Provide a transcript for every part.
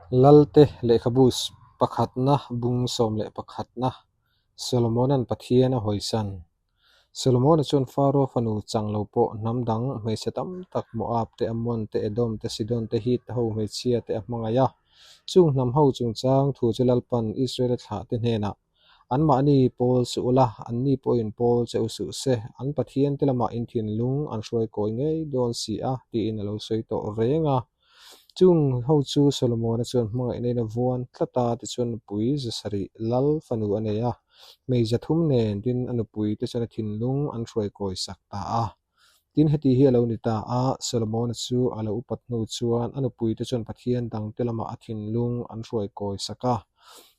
Lalte lehkhabu pakhatna bung 11na Solomona'n Pathian a hawisan. Solomona chuan Faro fanu chang lo pawh hnam dang hmeichhe tam tak Moab te, Ammon te, Edom te, Sidon te, Hit ho hmeichhia te a hmangaih a. Chung hnam ho chungchang thu chu Lalpan Israela thlah te hnenah, Anmahni pawl suh ula, anni pawhin pawl che u suh se, an Pathian te lamah in thinlung an hruai kawi ngei dawn si a, tiin a lo sawi tawh reng a. Chung ho chu Solomona chuan hmangaihna in a vuan tlat a, tichuan nupui zasarih lal fanu a nei a, hmei zathum nen tin a nupui te chuan a thinlung an hruai kawi sak ta a. Tin heti hi a lo ni ta a, Solomona chu a lo upat hnu chuan a nupui te chuan Pathian dangte lamah a thinlung an hruai kawi sak a.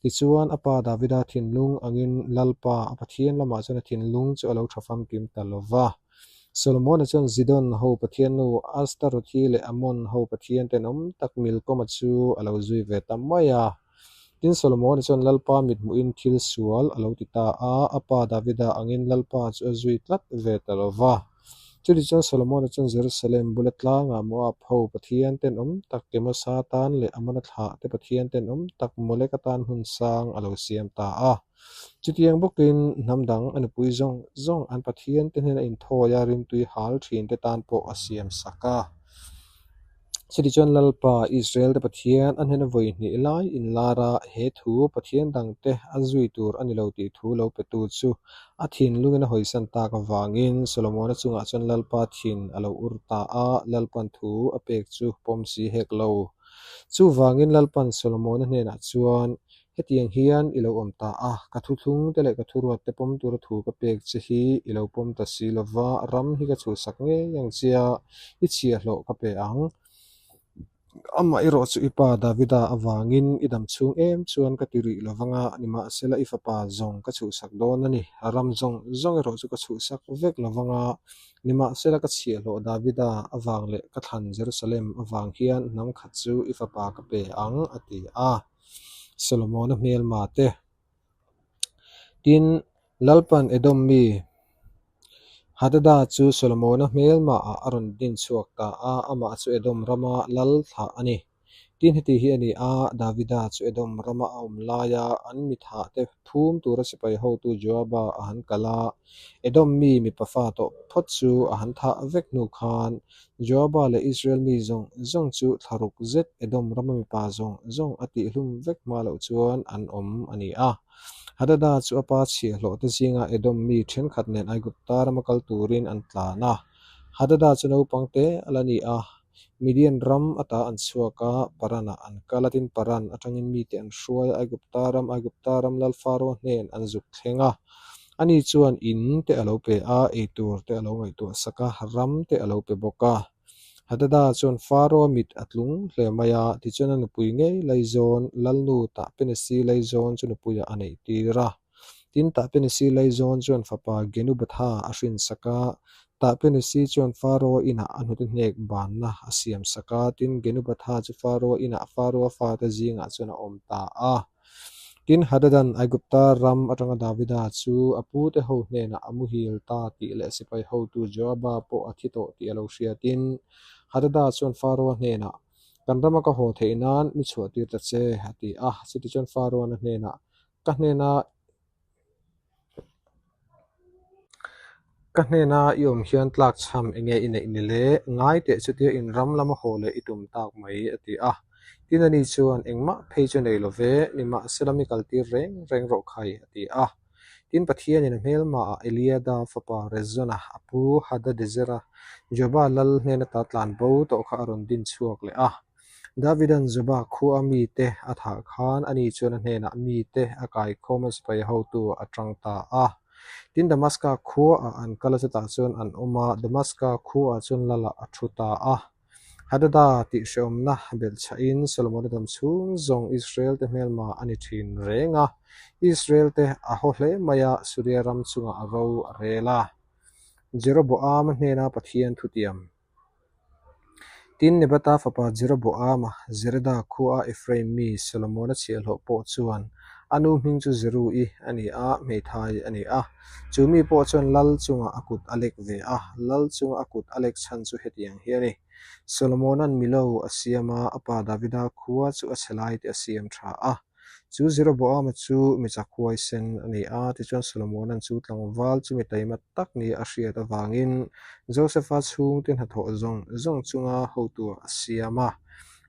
Tichuan a pa Davida thinlung angin Lalpa a Pathian lamah chuan a thinlung chu a lo tha famkim ta lo va. Solomona chuan Zidon ho pathian nu Astarothi leh Ammon ho pathian tenawm tak Milkoma chu a lo zui ve ta mai a. Tin, Solomona chuan Lalpa mithmuhin thil sual a lo ti ta a, a pa Davida angin Lalpa chu a zui tlat ve ta lo va. Chutichuan Solomona chuan Jerusalem bula tlangah Moab ho pathian tenawm tak Kemosa tan leh Ammona thlah te pathian tenawm tak Molek atan hmun sang a lo siam ta a. Chutiang bawkin hnam dang a nupui zawng zawng an Pathian te hnena inthawi a rimtui hal thin te tan pawh a siam sak a. Chutichuan Lalpa, Israel te Pathian, a hnena vawi hnih lai inlar a, he thu Pathian dang te a zui tur a ni lo tih thu lo petu chu a thinlungin a hawisan tak avangin Solomona chungah chuan Lalpa thin a lo ur ta a, Lalpan thu a pek chu pawm si hek lo. Chuvangin Lalpan Solomona hnenah chuan, Hetiang hian i lo awm ta a, ka thuthlung te leh ka thuruat te pawm tura thu ka pek che hi i lo pawm ta si lova, ram hi ka chhuhsak ngei ang che a, i chhiahhlawh ka pe ang. Amah erawh chu i pa Davida avangin i dam chhung em chuan ka ti rih lovang a, nimahsela i fapa zawng ka chhuhsak dawn a ni. Ram zawng zawng erawh chu ka chhuhsak vek lovang a, nimahsela ka chhiahhlawh Davida avang leh ka thlan Jerusalem avang hian hnam khat chu i fapa ka pe ang, a ti a. Solomona hmelma te. Tin, Lalpan Edom mi Hadada chu Solomona hmelma ah a rawn din chhuak ta a, amah chu Edom rama lal thlah a ni. Tin, heti hi a ni a, Davida chu Edom rama a awm laia an mithah te phum tura sipai hotu Joaba a han kal a, Edom mi mipa fa tawh phawt chu a han thah vek hnu khan Joaba leh Israel mi zawng zawng chu thla ruk zet Edom rama mipa zawng zawng a tihhlum vek hma loh chuan an awm a ni a. Hadada chu a pa chhiahhlawh te zinga Edom mi thenkhat nen Aigupta rama kal turin an tlan a. Hadada chu naupang te a la ni a, Midian ram ata an chhuak a, Paran-ah an kal a, tin Paran atangin mite an hruai a, Aigupta ram, Aigupta ram lal Faro hnen an zuk thleng a. Ani chuan in te a lo pe a, eitur te a lo ngaihtuah sak a, ram te a lo pe bawk a. Hadada chuan Faro mit a tlung hle mai a, tichuan a nupui ngei Laizawn, Lalnu Tahpenesi Laizawn chu nupuiah a neih tir a. Tin, Tahpenesi Laizawn chuan fapa Genubatha a hrinsak a, Tahpenesi chuan Faro inah a hnute hnek banna a siam sak a, tin, Genubatha chu Faro inah Faro-a fate zingah chuan a awm ta a. Tin, Hadadan Aigupta ram atanga Davida chu a pute ho hnenah a muhil ta tih leh sipai hotu Joaba pawh a thi tawh tih a lo hriatin, Hadada chuan Faro-a hnenah, Kan rama ka haw theih nan mi chhuah tir ta che, a ti a. Chutichuan Faro-an a hnenah, Ka hnena Ka hnena i awm hian tlak chham enge i neih ni le? Ngai teh chutia in ram lama haw leh i tum tak mai, a ti a. Tin ani chuan engmah phei chu nei lo ve, nimahsela mi kaltir reng reng rawh khai, a ti a. Tin Pathianin a hmelmaah Eliada fapa Rezona a pu Hadadezera Joba lal hnena ta tlan bo tawh kha a rawn din chhuak leh a. Davida'n Zoba khua mite a thah khan ani chuan a hnenah mite a kaikhawm a sipai hotu a tang ta a. Tin Damaska khuaah an kal a chutah chuan an awm a, Damaska khuaah chuan Lalah a thu ta a. Hadada tih hrehawmna belhchhahin Solomona dam chhung zawng Israel te hmelma a ni thin reng a, Israel te a haw hle mai a, Suria ram chungah a ro a rel a. Jeroboama hnena Pathian thutiam. Tin, Nebata fapa Jeroboama, Zereda khua Ephraim mi Solomona chhiahhlawh pawh chuan a nu hming chu Zeru'i a ni a, hmeithai a ni a. Chu mi pawh chuan lal chungah a kut a lek ve a, lal chunga a kut a lek chhan chu hetiang hi a ni. Solomona'n Milo a siam a, a pa Davida khua chu a chhe lai te a siam tha a. Chu Jeroboama chu mi chak huaisen a ni a, tichuan Solomona'n chu tlangval chu mi taima tak nia a hriat avangin Josefa chhungte hnathawh zawng zawng chunga hotu a siam a.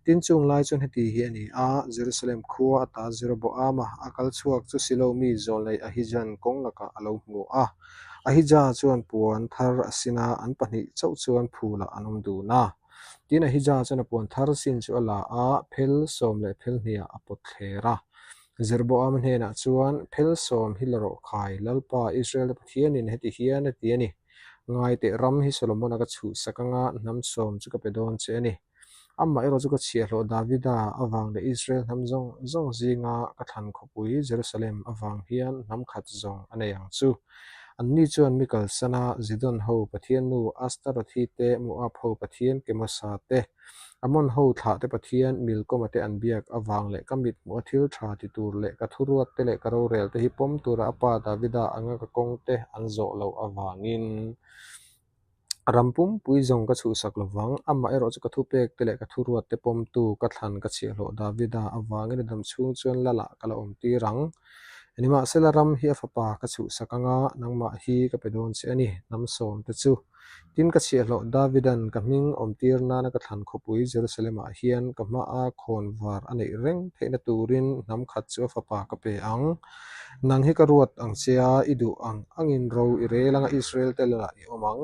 Tin chung lai chuan heti hi a ni a, Jerusalem khua ata Jeroboama a kal chhuak chu Silo mi zawlnei Ahijan kawng lakah a lo hmu a. Ahija chuan puan thar a sin a, an pahnih chauh chuan phulah an awm dun a. Tin Ahija chuan a puan thar sin chu a la a, phel sawm leh phel hniah a pawt thler a. Jeroboama hnenah chuan, Phel sawm hi la rawh khai, Lalpa, Israel-te Pathianin heti hian a ti a ni, Ngaiteh ram hi Solomon-a ka chhuhsak anga hnam sawm chu ka pe dawn che a ni. Amah erawh chu ka chhiahhlawh Davida avang leh Israel hnam zawng zawng zinga ka thlan khawpui Jerusalem avang hian hnam khat zawng a nei ang chu. Anni chuan mi kalsana Zidon ho Pathian nu Astarothi te, Moab ho Pathian Kemosa te, Ammon ho thlah te Pathian Milkoma te an biak avang leh ka mithmuha thil tha ti tur leh ka thuruat te leh ka rorel te hi pawm tura a pa Davida anga ka kawng te an zawh loh avangin Ram pumpui zawng ka chhuhsak lo vang, amah erawh chu ka thupek te leh ka thuruat te pawmtu ka thlan ka chhiahhlawh Davida avangin a dam chhung chuan Lalah ka la awm tir ang. Nimahsela ram hi a fapa ka chhuhsak anga nangmah hi ka pe dawn che a ni, hnam sawm te chu. Tin ka chhiahhlawh Davidan ka hming awm tir nana ka thlan khawpui Jerusalem-ah hian ka hmaa khawnvar a neih reng theihna turin hnam khat chu a fapa ka pe ang. Nang hi ka ruat ang che a, i duh ang angin ro i rel anga Israel te lah i awm ang.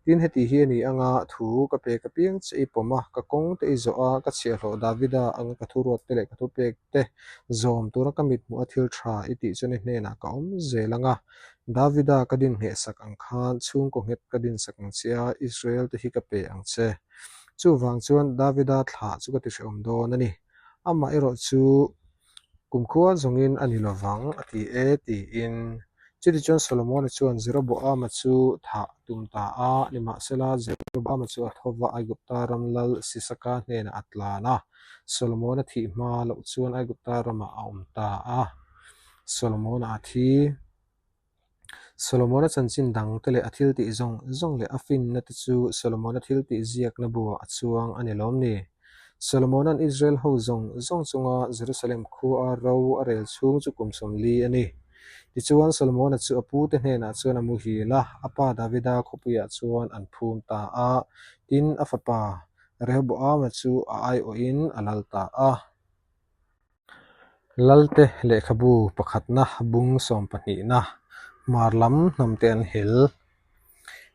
Tin heti hi a ni anga thu ka pek apiang che i pawm a, ka kawng te i zawh a, ka chhiahhlawh Davida anga ka thuruat te leh ka thupek te zawm tura ka mithmuh a thil tha i tih chuan i hnenah ka awm zel anga Davida ka din nghehsak ang khan chhungkaw nghet ka dinsak ang che a, Israel te hi ka pe ang che. Chuvang chuan Davida thlah chu ka ti hrehawm dawn a ni. Amah erawh chu Kumkhua zawngin a ni lovang, a ti e, tiin. Chutichuan Solomona chuan Jeroboama chu thah a tum ta a, nimahsela Jeroboama chu a tho va, Aigupta ram lal Sisaka hnenah a tlan a, Solomona thih hma loh chuan Aigupta ramah a awm ta a. Solomona a thi. Solomona chanchin dang te leh a thiltih zawng zawng leh a finna te chu Solomona thiltih ziakna buah a chuang a ni lawm ni? Solomona'n Israel ho zawng zawng chunga Jerusalem khua ro a rel chhung chu kum 40 a ni. Tichuan Solomona chu a pute hnenah chuan a muhil a, a pa Davida khawpuiah chuan an phum ta a, tin a fapa Rehoboama chu a aiawhin a lal ta a. Lalte lehkhabu pakhatna bung sawmpahnihna hmar lam hnamte an hel.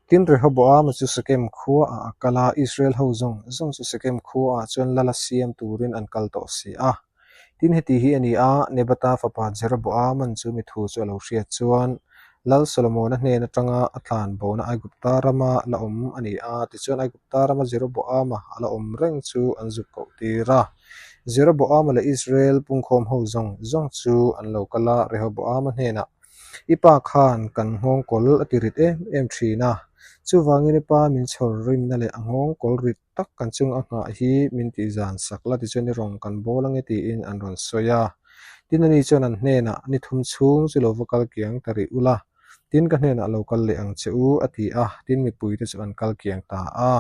Tin Rehoboama chu Sekem khuaah a kal a, Israel ho zawng zawng chu Sekem khuaah chuan lala siam turin an kal tawh si a. Tin heti hi a ni a, Nebata fapa Jeroboaman chu mi thu chu a lo hriat chuan Lal Solomona hnen atanga a tlan bona Aigupta rama la awm a ni a, tichuan Aigupta rama Jeroboama a la awm reng chu an zuk koh tir a. Jeroboama leh Israel pungkhawm ho zawng zawng chu an lo kal a, Rehoboama hnenah, I pa khan kan nghawngkawl a ti rit em em thin a, chuvangin i pa min chhawr rimna leh a nghawngkawl rit tak kan chung a nghah hi min tih zan sak la tichuan i rawn kan bawl ange tiin an rawn sawi a. Tin ani chuan an hnenah, Ni thum chhung chu lo va kal kiang ta rih ula, tin ka hnenah lo kal leh ang che u a ti a, tin mipuite chu an kal kiang ta a.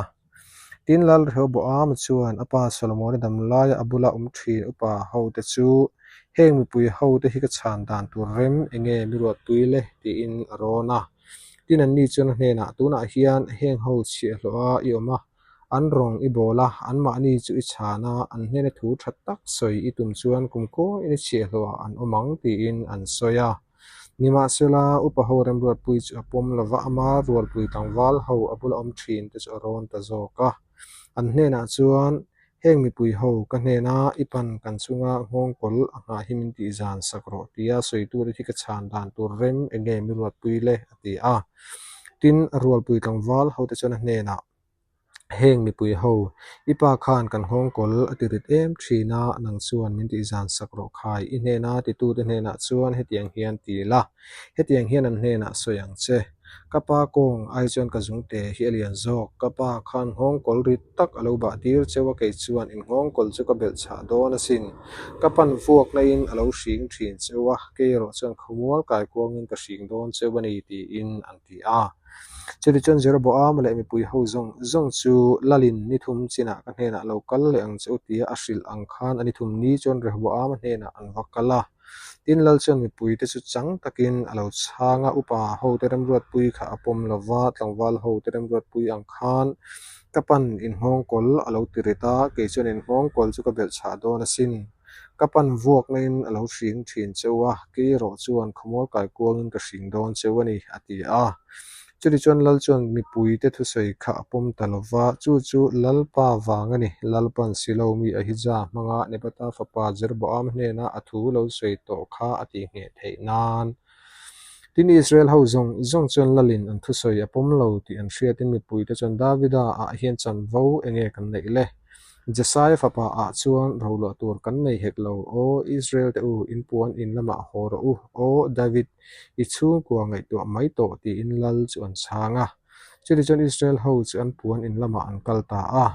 Tin Lal Rehoboama chuan a pa Solomona dam laia a bula awm thin upa hote chu, Heng mipui hote hi ka chhan dan tur rem enge mi ruatpui le? tiin a rawn a. Tin anni chuan a hnenah, Tunah hian heng ho chhiahhlawh a i awm a, an rawng i bawl a, anmahni chu i chhan a, an hnena thu tha tak sawi i tum chuan kumkhuain i chhiahhlawhah an awm ang, tiin an sawi a. Nimahsela, upa ho remruatpui chu a pawm lova, ama rualpui tlangval ho a bula awm thin te chu a rawn ta zawk a. An hnenah chuan, Heng mipui ho, ka hnena i pan kan chunga nghawngkawl a nghah hi min tih zan sak rawh tia sawitu te hi ka chhan dan tur rem enge mi ruatpui le? a ti a. Tin, a rualpui tlangval ho te chuan a hnenah, Heng mipui ho, i pa khan kan nghawngkawl a ti rit em thin a, nang chuan min tih zan sak rawh khai, i hnena titute hnenah chuan hetiang hian ti la, hetiang hian an hnenah sawi ang che. Ka pa kawng ai chuan ka zungte hi a lian zawk, ka pa khan nghawngkawl rit tak a lo bah tir cheu a kei chuan in nghawngkawl chu ka belh chhah dawn asin. Ka pan vuak naiin a lo hring thin cheu a, kei erawh chuan khawmual kaikuangin ka hring dawn cheu a ni tiin an ti a. Chutichuan Jeroboama leh mipui ho zawng zawng chu lalin ni thum chinah ka hnenah lo kal leh ang che u tia a hrilh ang khan a ni thum ni chuan Rehoboama hnenah an va kal a. Tin, lal chuan mipuite chu chang takin a lo chhang a, upa hote remruatpui kha a pawm lo va, tlangval hote remruatpui ang khan ka pan innghawngkawl a lo ti rit a, kei chuan innghawngkawl chu ka belh chhah dawn asin. Ka pan vuaknain a lo hring thin cheu a, kei erawh chuan khawmual kaikuangin ka hring dawn cheu a ni, a ti a. Chutichuan Lal chuan mipuite thusawi kha a pawm ta lo va, chu chu Lalpa vang a ni. Lalpa'n Silo mi Ahija hmanga Nebata fapa Jeroboam hnena a thu lo sawi tawh kha a tihngheh theih nan. Tin, Israel ho zawng zawng chuan Lalin an thusawi a pawm lo tih an hriatin mipuite chuan Davida ah hian chanvo enge kan neih le? Jesaia fapa ah chuan roluah tur kan nei hek lo, Aw Israel te u, in puan in lamah haw rawh u, Aw David, i chhungkua ngaihtuah mai tawh tiin lal chu an chhang a. Chutichuan Israel ho chu an puan in lamah an kal ta a.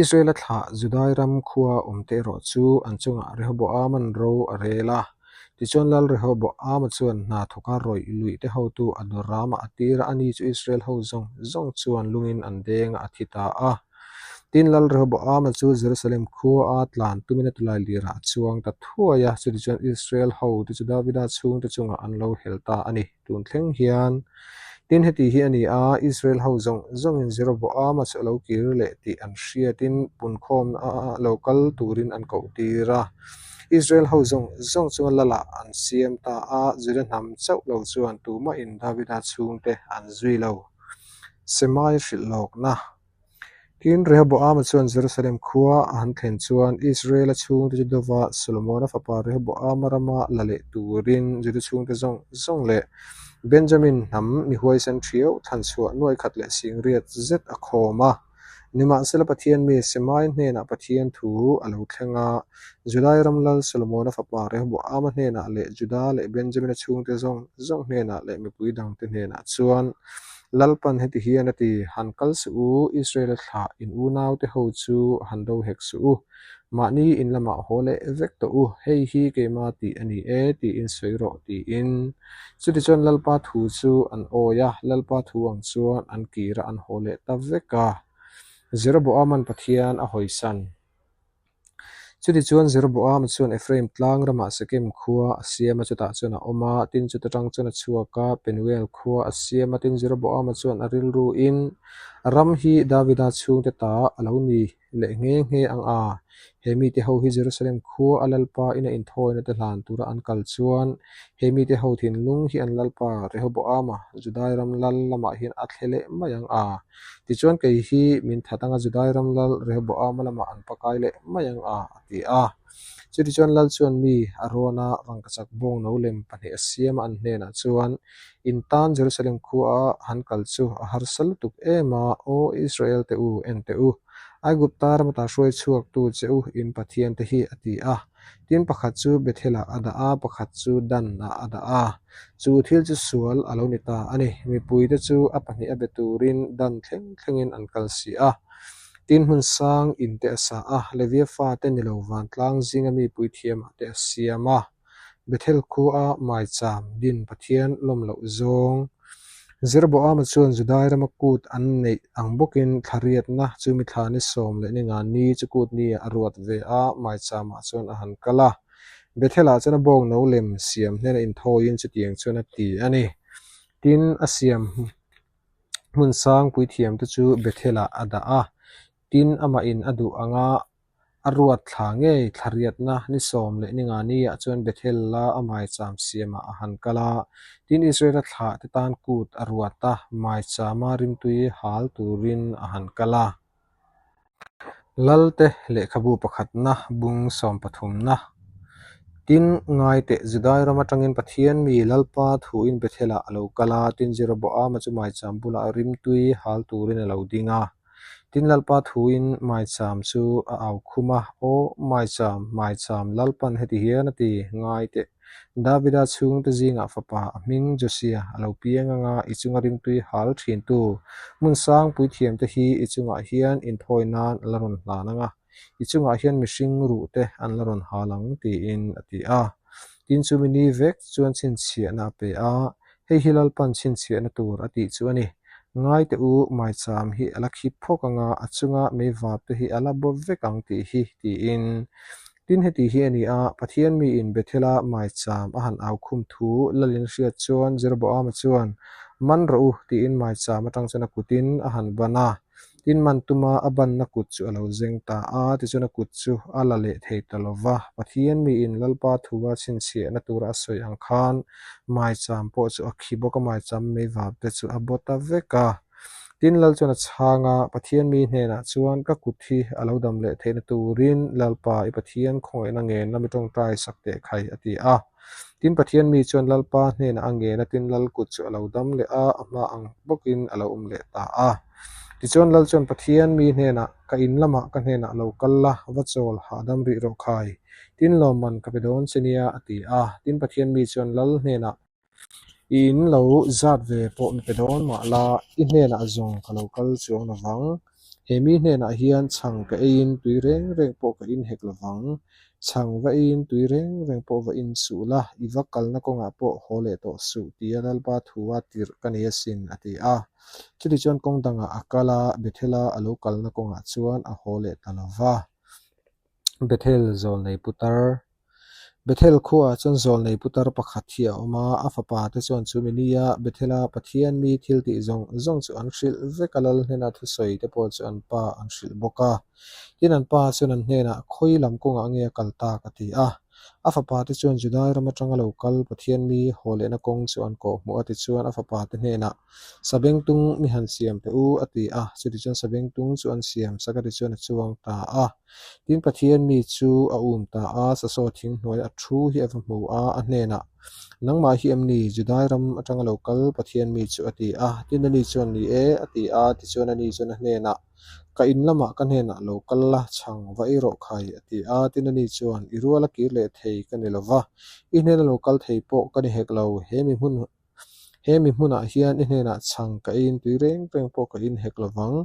Israel-a thlah Judai ram khua awmte erawh chu an chungah Rehoboam-a'n ro a rel a. Tichuan Lal Rehoboam-a chuan hna thawka rawih luihte hotu Adoram-a a tir a, ani chu Israel ho zawng zawng chuan lungin an deng a, a thi ta a. Tin, Lal Rehoboam-a chu Jerusalem khua a tlan tumin a tulai lirah a chuang ta thuai a, chutichuan Israel hote chu Davida chhungte chungah an lo hel ta a ni. Tun thleng hian tin heti hi a ni a, Israel ho zawng zawngin Jeroboama chu a lo kir leh tih an hriatin punkhawmna a lo kal turin an koh tir a. Israel ho zawng zawng chu lalah an siam ta a, Juda hnam chauh lo chuan tumahin Davida chhungte an zui lo. Semai hrilh lawkna. Tin, Rehoboama chuan Jerusalem khua a han thlen chuan Israela chhungte chu dova Solomona fapa Rehoboama rama la leh turin Juda chhungte zawng zawng leh Benjamin hnam mi huaisen ṭhiau thlanchhuah nuai khat leh singriat zet a khawm a. Nimahsela Pathian mi Semai hnenah Pathian thu a lo thleng a, Judai ram lal Solomona fapa Rehoboama hnenah leh Juda leh Benjamina chhungte zawng zawng hnenah leh mipui dangte hnenah chuan Lalpan heti hian a ti, Han kal suh u, Israel-a thlah in unaute ho chu han do hek suh u. Mahni in lamah haw leh vek tawh u, hei hi keima tih a ni e, tiin sawi rawh, tiin. Chutichuan Lalpa thu chu an awi a, Lalpa thu ang chuan an kir a an haw leh ta vek a. Jeroboaman Pathian a hawisan. Chutichuan Jeroboama chuan Ephraim tlang ramah Sekem khua a siam a, chutah chuan a awm a, tin chuta tang chuan a chhuak a, Penuel khua a siam a, tin Jeroboama chuan a rilruin ram hi Davida chhungte ta a lo ni leh nghe nghe ang a, he mite ho hi Jerusalem khua a Lalpa ina inthawina te hlan tura an kal chuan he mite ho thinlung hi an Lalpa Rehoboama Judai ram lal lamah hian a thle leh mai ang a. Tichuan kei hi min that anga Judai ram lal Rehoboama lamah an pakai leh mai ang a, a ti a. Chutichuan lal chuan mi a rawn a, rangkachak bawng no lem pahnih a siam a an hnenah chuan, In tan Jerusalem khua han kal chu a harsa lutuk em a, Aw Israel te u, en teh u, Aigupta rama ta hruai chhuaktu che u in Pathian te hi, a ti a. Tin pakhat chu Bethel-ah a dah a, pakhat chu Dan-ah a dah a. Chu thil chu sual a lo ni ta a ni. Mipuite chu a pahnih a be turin Dan thleng thlengin an kal si a. Tin hmun sang in te a sa a, Levia fate ni lo vantlang zinga mi puithiamah te a siam a. Bethel khua maicham din Pathian lawm loh zawng. Jeroboama chuan Judai rama kut an neih ang bawkin thla riatna chu mithla ni sawm leh ni nga ni chu kut ni a ruat ve a, maichamah chuan a han kal a. Bethelah chuan a bawng no lem siam hnena inthawiin chutiang chuan a ti a ni. Tin, a siam hmun sang puithiamte chu Bethelah a dah a, tin amahin a duh anga A ruat thla ngei thla riatna ni sawm leh ni nga niah chuan Bethel la a maicham siamah a han kal a, tin Israela thlah te tan kut a ruat a, maichama rimtui hal turin a han kal a. Lalte lehkhabu pakhatna bung sawm pathumna Tin, ngaiteh Judai ram atangin Pathian mi Lalpa thuin Bethelah a lo kal a, tin Jeroboama chu maicham bulah rimtui hal turin a lo ding a. Tin Lalpa thuin maicham chu a au khum a, Aw maicham, maicham, Lalpan heti hian a ti, Ngai teh, Davida chhungte zingah fapa a hming Josia a lo piang anga i chunga rimtui hal thintu hmun sang puithiamte hi i chungah hian inthawi nan a la rawn hlan anga, i chungah hian mihring ruhte an la rawn hal ang, tiin a ti a. Tin chumi ni vek chuan chhinchhiahna a pe a. Hei hi Lalpan chhinchhiahna tur a tih chu a ni. Ngai teh u, maicham hi a la khip phawk ang a, a chunga meivap te hi a la baw vek ang tih hi, tiin. Tin, heti hi a ni a, Pathian miin Bethela maicham a han au khum thu Lalin hriat chuan Jeroboama chuan, Man rawh u, tiin maicham atang chuan a kutin a han ban a. Tin, man tuma a banna kut chu a lo zeng ta a, tichuan a kut chu a la leh thei ta lo va. Pathian miin Lalpa thua chhinchhiahna tura a sawi ang khan maicham pawh chu a khi bawk a, maicham meivap te chu a baw ta vek a. Tin, Lal chuan a chhang a, Pathian mi hnenah chuan ka kut hi a lo dam leh theihna turin Lalpa i Pathian khawngaihna ngen lami tawngtai sak teh khai, a ti a. Tin, Pathian mi chuan Lalpa hnenah a ngen a, tin Lal kut chu a lo dam leh a, a hma ang bawkin a lo awm leh ta a. Tichuan Lal chuan Pathian mi hnenah, Ka in lamah ka hnenah lo kal la, va chawl hahdam rih rawh khai. Tin, lawmman ka pe dawn che nia, a ti a. Tin, Pathian mi chuan Lal hnenah, I in lo zat ve pawh mi pe dawn mah la, i hnenah zawng ka lo kal chuang lo vang. He mi hnenah hian chhang ka eiin tui reng reng pawh ka in hek lo vang. Chhang va eiin tui reng reng pawh va in suh la, i va kalna kawngah pawh haw leh tawh suh tia Lalpa thua tirh ka nei asin, a ti a. Chutichuan kawng dangah a kal a, Bethela a lo kalna kawngah chuan a haw leh ta lo va. Bethel zawlnei putar Bethel khuaah chuan zawlnei putar pakhat hi a awm a, a fapa te chuan chu mi nia Bethela Pathian mi thil tih zawng zawng chu an hrilh vek a, lal hnena thusawi te pawh chu an pa an hrilh bawk a. Tin an pa chuan an hnenah khawi lam kawngah nge a kal tak a ti a. A fapa te chuan Judai ram atanga lo kal Pathian mi haw lehna kawng chu an kawhhmuh a tichuan a fapa te hnenah Sabengtung mi han siam teh u a ti a, chutichuan Sabengtung chu an siam sak a tichuan a chuang ta a. Tin Pathian mi chu a um ta a, sasaw thing hnuai a thu hi a va hmu a, a hnenah, Nangmah hi em ni Judai ram atanga lo kal Pathian mi chu a ti a, tin ani chuan ni e a ti a, tichuan ani chuan a hnenah, Ka in lamah ka hnenah lo kal la, chhang va ei rawh khai a ti a, tin ani chuan, I ruala kir leh thei ka ni lo va, i hnena lo kal thei pawh ka ni hek lo, he mi hmun He mi hmunah hian i hnenah chhang ka eiin tui reng reng pawh ka in hek lo vang.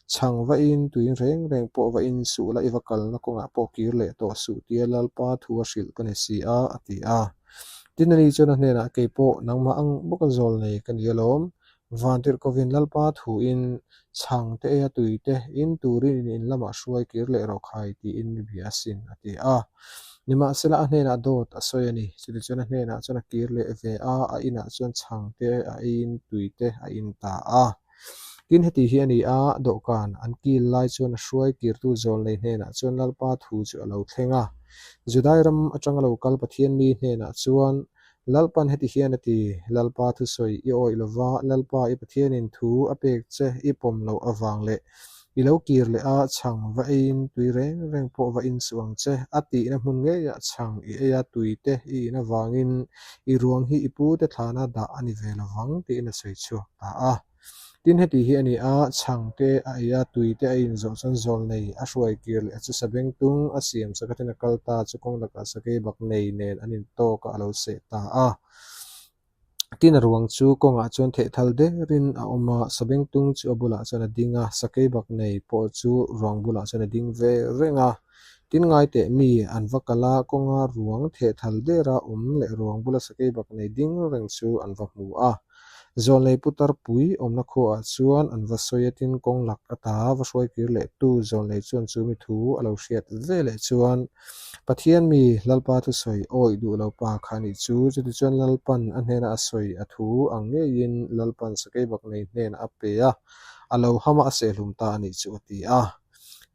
Chhang va eiin tui reng reng pawh va in suh la i va kalna kawngah pawh kir leh tawh suh tia Lalpa thu a hrilh ka ni si a, a ti a. Tin ani chuan a hnenah kei pawh nangmah ang bawka zawl nei ka ni alawm. Vantirhkovin Lalpa thuin chhang te eia tui te in turin in in lamah hruai kir leh rawh khai tiin mi bia asin, a ti a. Nimahsela a hnenah dawt a sawi a ni. Chutichuan a hnenah chuan a kir leh ve a, a inah chuan chhang te a eiin tui te a in ta a. Tin heti hi a ni a, dawhkan an kil lai chuan a hruai kirtu zawlnei hnenah chuan Lalpa thu chu a lo thleng a. Judai ram atanga lo kal Pathian mi hnenah chuan Lalpan heti hian a ti, Lalpa thusawi i awih lova, Lalpa i Pathianin thu a pek che i pawm loh avang leh i lo kir leh a, chhang va eiin tui reng reng pawh va insuh ang che, a tihna hmun ngeiah chhang i ei a, tui te i in avangin i ruang hi i pute thlana dah a ni ve lovang tiin a sawi chhuak ta a. Tin heti hi a ni a, chhang te a ei a, tui te a inzawh chuan zawl nei a hruai kir leh a chu sabengtung a siam sak atin a kal ta chu kawng lakah sakei bak nei nen an intawk a, a lo seh ta a. Tin a ruang chu kawngah chuan thehthal derin a awm a, sabengtung chu a bulah chuan a ding a, sakei bak nei pawh chu ruang bulah chuan a ding ve reng a. Tin ngaiteh mi an va kal a, kawnga ruang thehthal dera awm leh ruang bula sakei bak nei ding reng chu an va hmu a. Zawlnei putar pui awmna khuaah chuan an va sawi a, tin kawng lak ata va hruai kir leh tu zawlnei chuan chu mi thu a lo hriat ve leh chuan Pathian mi Lalpa thusawi awih duh lo pa kha a nih chu. Chutichuan Lalpan a hnena a sawi a thu ang ngeiin Lalpan Sakeibaknei hnenah a pe a, a lo ham a a sehhlum ta a nih chu a ti a.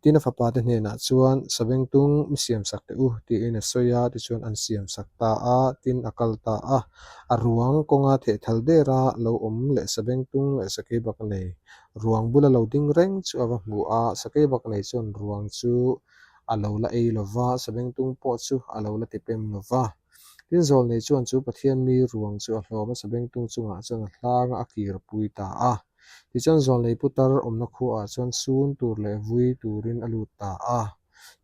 Tin a fapa te hnenah chuan, Sabengtung mi siam sak teh u, tiin a sawi a, tichuan an siam sak ta a, tin a kal ta a. A ruang kawnga thehthal dera lo awm leh Sabengtung leh Sakeibak nei ruang bula lo ding reng chu a va hmu a, Sakeibak nei chuan ruang chu a lo la ei lo va, Sabengtung pawh chu a lo la tipem lo va. Tin zawlnei chuan chu Pathian mi ruang chu a hlawm a, Sabengtung chungah chuan a hlang a, a kirpui ta a. Tichuan zawlnei putar awmna khuaah chuan sun tur leh vui turin a lut ta a.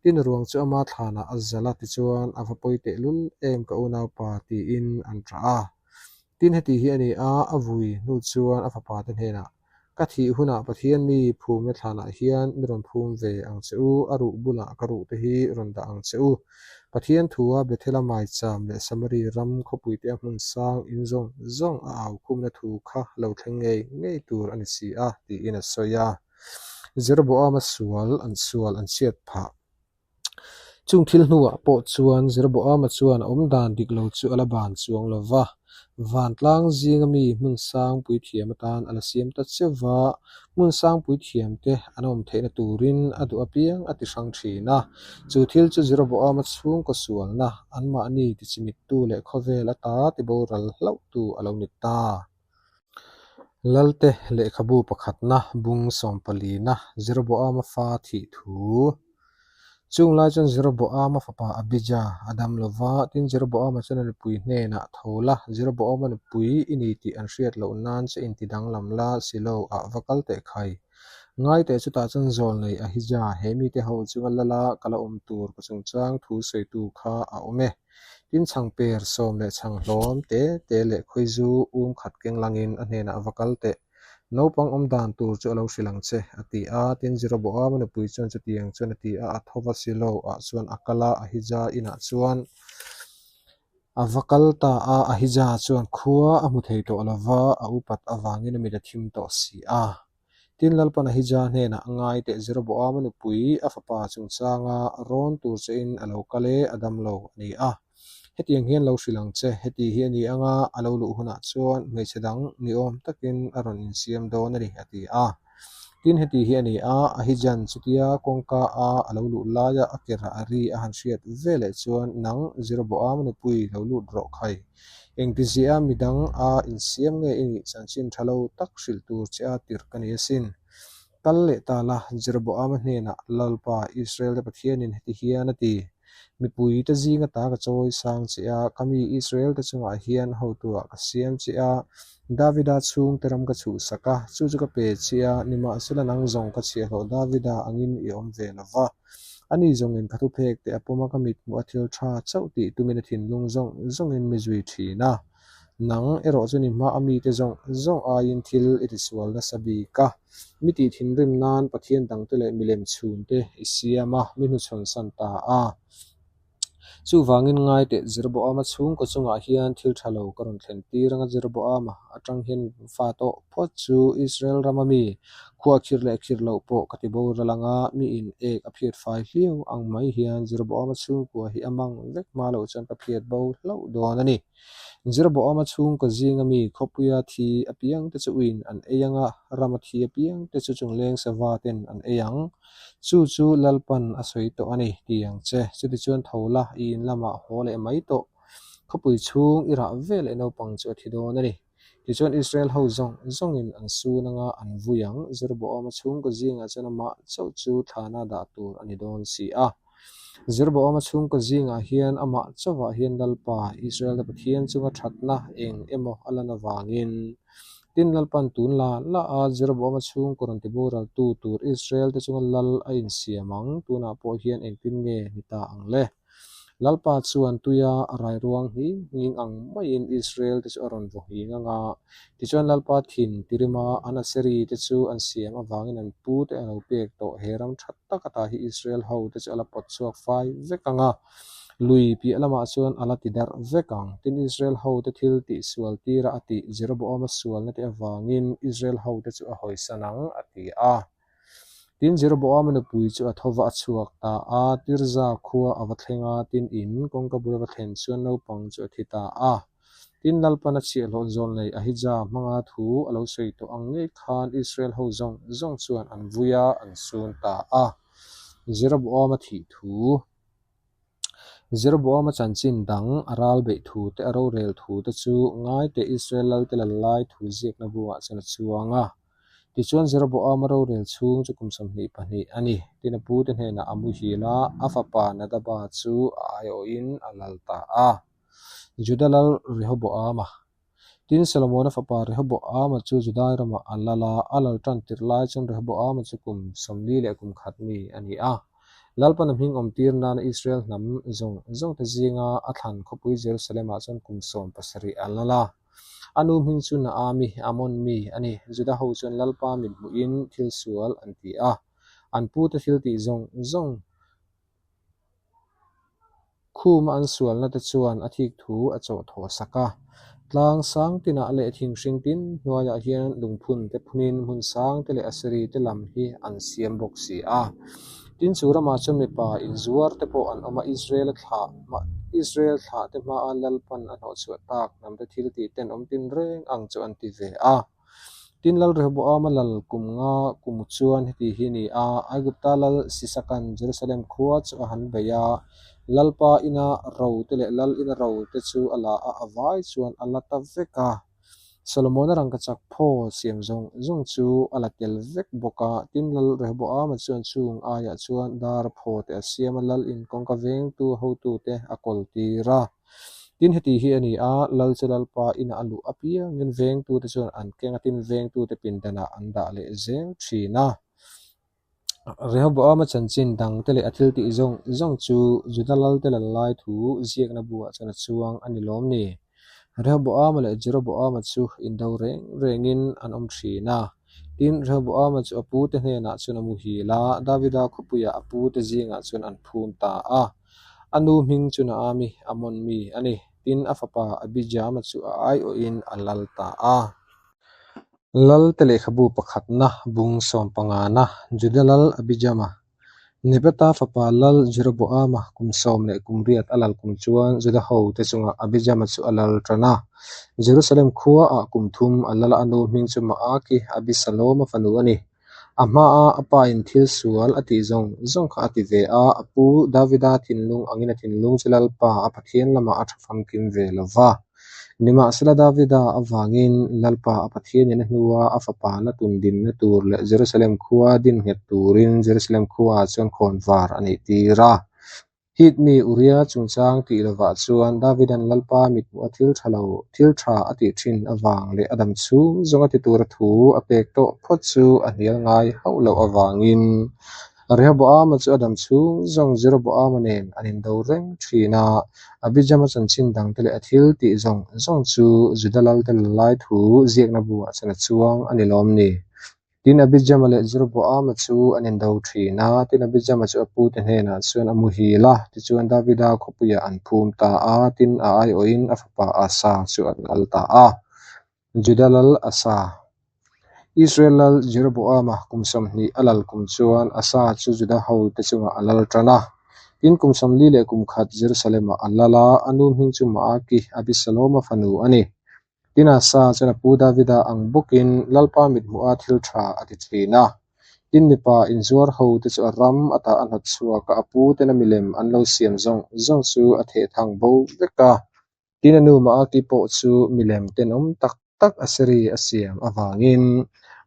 Tin ruang chu ama thlanah a zal a, tichuan a va pawi tehlul em ka unaupa tiin an ṭah a. Tin heti hi a ni a, a vui hnu chuan a fapa te hnenah, Ka thih hunah Pathian mi phumna thlanah hian mi rawn phum ve ang che u, a ruh bulah ka ruh te hi rawn dah ang che u. Pathian thua Bethela maicham leh Samari ram khawpuite a hmun sang in zawng zawng a au khumna thu kha lo thleng ngei ngei tur a ni si a, tiin a sawi a. Jeroboama sual an sual an chhiat phah. Chung thil hnuah pawh chuan Jeroboama chuan a awmdan dik lo chu a la ban chuang lo va, vantlang zinga mi hmun sang puithiam atan a la siam ta cheu va, hmun sang puithiamte an awm theihna turin a duh apiang a ti hrang thin a. Chu thil chu Jeroboama chhungkaw sualna, anmahni tichimittu leh khawvel ata tiboral hlauhtu a lo ni ta. Lalte lehkhabu pakhatna bung sawmpalina Jeroboama fa thih thu. Chung lai chuan Jeroboama fapa Abija a dam lo va, tin Jeroboama chuan a nupui hnenah, Tho la, Jeroboama nupui i ni tih an hriat loh nan che inti danglam la, Silo ah va kal teh khai. Ngai teh chutah chuan zawlnei Ahija, he mite ho chunga lala ka la awm tur ka chungchang thu sawitu kha a awm e. Tin chhangper sawm leh chhang hlawm te te leh khawizu um khat keng langin a hnenah va kal teh. Naupang awm dan tur chu a lo hrilh ang che, a ti a. Tin Jeroboama nupui chuan chutiang chuan a ti a, a tho va Silo ah chuan a kal a, Ahija inah chuan a va kal ta a. Ahija chuan khua a hmu thei tawh lo va, a upat avangin a mit a thim tawh si a. Tin Lalpan Ahija hnenah a ngai teh Jeroboama nupui a fapa chungchanga rawn tur chein a lo kal e, a dam lo a ni a. Hetiang hian lo hrilh ang che, heti hi a ni anga a lo luh hunah chuan hmeichhe dang ni awm takin a rawn insiam dawn a ni, a ti a. Tin heti hi a ni a, Ahijan chutia kawngka a a lo luh laia a kerah a ri a han hriat veleh chuan, Nang Jeroboama nupui lo lut rawh khai. Engtizia midang a insiam nge i nih chanchin tha lo tak hrilh tur che a tirh ka ni asin. Kal leh ta la, Jeroboama hnenah, Lalpa, Israel-te Pathianin heti hian a ti, Mipuite zinga ta ka chawi sang che a, ka mi Israel-te chungah hian hotuah ka siam che a, Davida chhungte ram ka chhuhsak a, chu chu ka pe che a, nimahsela nang zawng ka chhiahhlawh Davida angin i awm ve lo va. Ani zawngin ka thuphek te a pawm a, ka mithmuh a thil tha chauh tih tumin a thinlung zawng zawngin mi zui thin a. Nang erawh chu ni hma a mite zawng zawng aiin thil i tisual nasa bik a. Mi tih thinrim nan Pathian dangte leh milem chhungte i siam a, mi hnuchhawn san ta a. Chuvangin ngai teh Jeroboama chhungkaw chungah hian thil tha lo ka rawn thlen tir anga Jeroboama atang hian fa tawh phawt chu Israel rama mi khua khir leh khir loh pawh ka ti boral anga mi in ek a phiat fai hliau ang mai hian Jeroboama chhungkua hi a mang vek hma loh chuan ka phiat bo hlauh dawn a ni. Jeroboama chhungkaw zinga mi khawpuia thi apiangte chu uiin an ei anga rama thi apiangte chu chungleng sava ten an ei ang. Chu chu Lalpan a sawi tawh a ni, ti ang che. Chutichuan tho la, i in lamah haw leh mai tawh. Khawpui chhung i rah ve leh naupang chu a thi dawn a ni. Tichuan Israel ho zawng zawngin an sun anga an vui ang. Jeroboama chhungkaw zingah chuan amah chauh chu thlana dah tur a ni dawn si a. Jeroboama chhungkaw zingah hian amah chauhah hian Lalpa, Israel-te Pathian chunga thatna eng emaw a lan avangin, Tin Lalpan tun la la a Jeroboama chhungkaw rawn tiboral tu tur Israel-te chunga lal a insiam ang, tunah pawh hian engtin nge ni ta ang le? Lalpa chuan tuia a rai ruang nghing nghing ang maiin Israel-te chu a rawn vaw nghing ang a. Tichuan Lalpa thin tirima an Aseri-te chu an siam avangin an pute a lo pek tawh he ram tha tak ata hi Israel hote chu a la pawt chhuak fai vek ang a, lui piah lamah chuan a la ti darh vek ang. Tin Israel hote thil tih sual tira a tih Jeroboama sualna te avangin Israel hote chu a hawisan ang, a ti a. Tin Jeroboama nupui chu a tho va a chhuak ta a, Tirza khua a va thleng a, tin in kawngka bul a va thlen chuan naupang chu a thi ta a. Tin Lalpan a chhiahhlawh zawl nei Ahija hmanga thu a lo sawi tawh ang ngei khan Israel ho zawng zawng chuan an vui a, an sun ta a. Jeroboama thih thu. Jeroboama chanchin dang, a ral beih thu te, a rorel thu te chu ngaite Israel lalte lal lai thu ziakna buangah chuan a chuang a. Tichuan Jeroboama rorel chhung chu kum 22 a ni. Tin a pute hnenah a muhil a, a fapa Nadaba chu a aiawhin a lal ta a. Juda lal Rehoboama. Tin, Solomona fapa Rehoboama chu Judai ramah a lal a, a lal tan tirh lai chuan Rehoboama chu kum 40 leh kum khat mi a ni a. Lalpan a hming awm tir nana Israel hnam zawng zawngte zinga a thlan khawpui Jerusalem-ah chuan kum 17 a lal a. A nu hming chu Naami, Ammon mi a ni. Juda ho chuan Lalpa mit hmuhin thil sual an ti a, an pute thil tih zawng zawng. Khuma an sualna te chuan a thik thu a chawh thawh sak a. Tlang sang tinah leh thing hring tin hnuaiah hian lungphun te phunin hmun sang te leh Asiri te lam hi an siam bawk si a. Tin chu ramah chuan mipa inzuar te pawh an awm a, Israel thlah Israel thlah te hmaa Lalpan a hnawhchhuah tak hnam te thil tih tenawm tin reng ang chu an ti ve a. Tin Lal Rehoboama lal kum nga kum chuan heti hi a ni a, Aigupta lal Sisakan Jerusalem khua chu a han bei a, Lalpa ina ro te leh lal ina ro te chu a la a, a vai chuan a la ta vek a. Solomona rangkachak phaw siam zawng zawng chu a la tel vek bawk a. Tin Lal Rehoboama chuan chung aiah chuan dar phaw te a siam a, lal in kawngka vengtu hotute a kawl tir a. Tin heti hi a ni a, Lal chu Lalpa inah a luh apiangin vengtute chuan an keng a, tin vengtute pindanah an dah leh zel thin a. Rehoboama chanchin dangte leh a thil tih zawng zawng chu Juda Lalte lal lai thu ziakna buah chuan a chuang a ni lawm ni? Rehoboama leh Jeroboama chu indo reng rengin an awm thin a. Tin, Rehoboama chu a pute hnenah chuan a muhil a, Davida khawpuiah a pute zingah chuan an phum ta a. A nu hming chu Naami, Ammon mi a ni. Tin, a fapa Abijama chu a aiawhin a lal ta a. Lalte lehkhabu pakhatna bung sawmpangana Juda lal Abijama, Nebata fapa lal Jeroboama kum sawm leh kum riat a lal kum chuan Juda hote chungah Abijama chu a lal tan a. Jerusalem khuaah kum thum a lal a, a nu hming chu Maaki, Abisaloma fanu a ni. A hmaa a pain thil sual a tih zawng zawng kha a ti ve a, a pu Davida thinlung angin a thinlung chu Lalpa a Pathian lamah a tha famkim ve lo va. Nimahsela Davida avangin Lalpa a Pathianin a hnua a fapa na tun dinna tur leh Jerusalem khua din nghet turin Jerusalem khuaah chuan khawnvar a neih tir a. Hit mi Uria chungchang tih lovah chuan Davida'n Lalpa mithmuh a thil tha lo, thil tha a tih thin avang leh a dam chhung zawnga ti tura thu a pek tawh phawt chu a hnial ngai hauh loh avangin Rehoboama chu a dam chhung zawng Jeroboama nen an indo reng thin a. Abijama chanchin dangte leh a thil tih zawng zawng chu Juda Lalte lalai thu ziakna buah chuan a chuang a ni lawm ni? Tin, Abijama leh Jeroboama chu an indo thin a, tin, Abijama chu a pute hnenah chuan a muhil a, tichuan Davida khawpuiah an phum ta a, tin, a aiawhin a fapa Asa chu an lal ta a. Juda lal Asa. Israel lal Jeroboama kum 20 a lal kum chuan Asa chu Juda hote chungah a lal tan a. Tin, kum 41 Jerusalem-ah a lal a, a nu hming chu Maaki, Abisaloma fanu a ni. Tin, Asa chuan a pu Davida ang bawkin Lalpa mithmuha thil tha a ti thin a. Tin, mipa inzuar hote chu a ram ata a hnawt chhuak a, a pu tena milem an lo siam zawng zawng chu a theh thang bo vek a. Tin, a nu Maaki pawh chu milem tenawm tak tak Aseri a siam avangin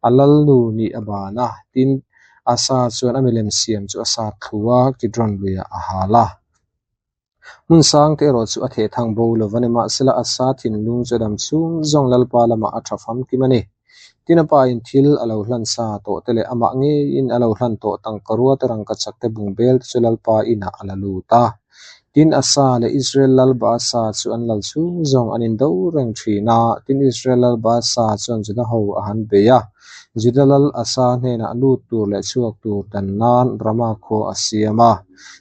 a lalnu nih a ban a. Tin, Asa chuan a milem siam chu a sat thlu a, Kidron luiah a hal a. Hmun sang te erawh chu a theh thang bo lo va ni, mahsela Asa thinlung chu a dam chhung zawng Lalpa lamah a tha famkim a ni. Tin a pain thil a lo hlan sa tawh te leh amah ngeiin a lo hlan tawh tangka rua te rangkachak te bungbel te chu Lalpa inah a la lut a. Tin Asa leh Israel lal Baasa chu an lal chhung zawng an indo reng thin a, tin Israel lal Baasa chuan Juda ho a han bei a. Juda lal Asa hnenah lut tur leh chhuak tur dan nan Rama khua a siam a.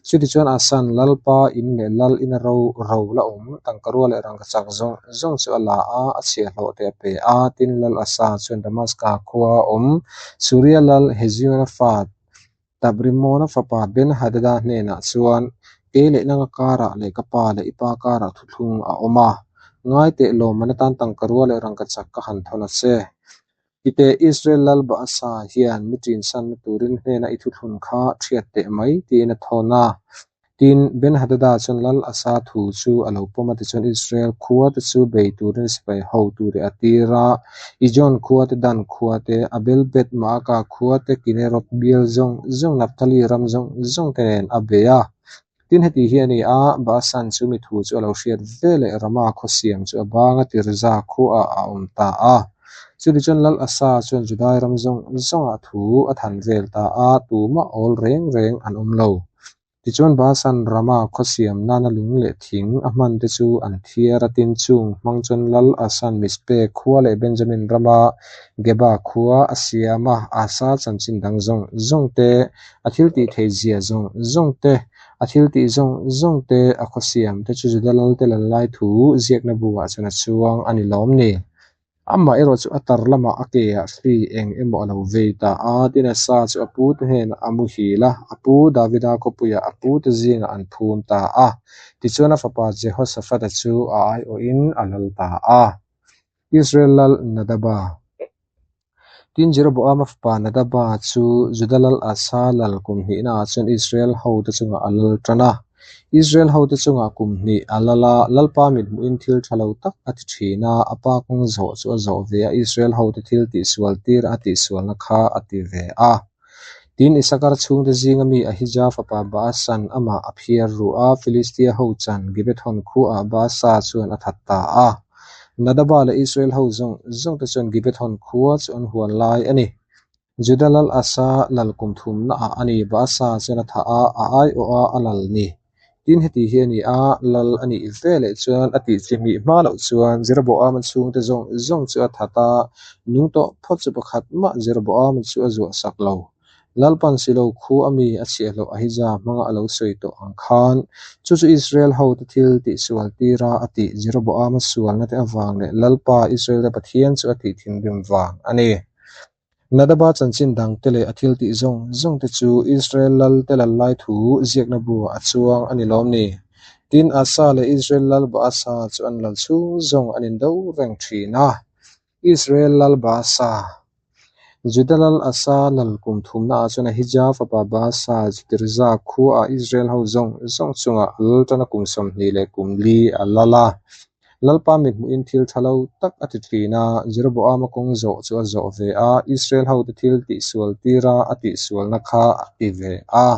Chutichuan Asan Lalpa in leh Lal ina ro ro la awm, tangka rua leh rangkachak zawng zawng chu a la a, a chhiahhlawh te a pe a. Tin, Lal Asa chuan Damaska khua a awm, Suria lal Heziona fa Tabrimona fapa Ben-Hadada hnenah chuan, Kei leh nanga karah leh ka pa leh i pa karah thuthlung a awm a, ngai teh lawmman atan tangka rua leh rangkachak ka han thawn a che. Titeh Israel lal Baasa hian mi ṭinsanna turin hnena i thuthlun kha ṭhiat teh mai tiin a thawn a. Tin, Ben-Hadada chuan lal Asa thu chu a lo pawm a, tichuan Israel khua te chu bei turin sipai hotute a tir a, Ijon khua te, Dan khua te, Abel-Beth-Maaka khua te, Kineroth bial zawng zawng, Naphtali ram zawng zawng te nen a bei a. Tin, heti hi a ni a, Baasan chu mi thu chu a lo hriat ve leh Rama khaw siam chu a bang a, Tirza khuaah a awm ta a. Chutichuan Lal Asa chuan Judai ram zawng zawngah thu a than vel ta a, tumah awl reng reng an awm lo. Tichuan Baasan Rama khaw siam nana lung leh thing a hman te chu an thiar a, tin chung hmang chuan Lal Asan Mizpe khua leh Benjamin rama Geba khua a siam a, Asa chanchin dang zawng zawng te, A thil tih theih zia zawng zawng te, A thil tih zawng zawng te, a khaw siam te chu Juda lalte lal lai thu ziakna buah chuan a chuang a ni lawm ni? Amah erawh chu a tar lamah a ke ah hri eng emaw a lo vei ta a, tin Asa chu a pute hnenah a muhil a, a pu Davida khawpuiah a pute zingah an phum ta a. Tichuan a fapa Jehoshaphat-a chu a aiawhin a lal ta a. Israel lal Nadaba. Tin Jeroboama fapa Nadaba chu Juda lal Asa lal kum hnihnaah chuan Israel hote chungah a lal tan a. Israel hote chungah kum hnih a lal a, Lalpa mithmuhin thil tha lo tak a ti thin a, a pa kawng zawh chu a zawh ve a, Israel hote thil tihsual tir a tihsualna kha a ti ve a. Tin, Isakar chhungte zinga mi Ahija fapa Baasan amah a phiar ru a, Filistia ho chan Gibethon khuaah Baasa chuan a that ta a. Nadaba leh Israel ho zawng zawngte chuan Gibethon khua chu an huan lai a ni. Juda lal Asa lal kum thumnaah a ni, Baasa chuan a thah a, a aiawh a, a lal ni. Tin, heti hi a ni a, lal a nih ve leh chuan a tih chi hmih hma loh chuan Jeroboama chhungte zawng zawng chu a that a, nung tawh phawt chu pakhat mah Jeroboama chu a zuah sak lo. Lalpan Silo khu a mi a chhiahhlawh Ahija hmanga a lo sawi tawh ang khan, chu chu Israel hote thil tihsual tira a tih Jeroboama sualna te avang leh Lalpa Israel-te Pathian chu a tih thinrim vang a ni. Nadaba chanchin dangte leh a thil tih zawng zawng te chu Israel lalte lal lai thu ziakna buah a chuang a ni lawm ni? Tin, Asa leh Israel lal Baasa chu an lal chhung zawng an indo reng thin a. Israel lal Baasa. Juda lal Asa lal kum thumnaah chuan Ahija fapa Baasa chu Tirza khuaah Israel ho zawng zawng chungah a lal tana kum 20 leh kum li a lal a. Lalpa mithmuhin thil tha lo tak a ti thin a, Jeroboama kawng zawh chu a zawh ve a, Israel hote thil tihsual tira a tihsualna kha a ti ve a.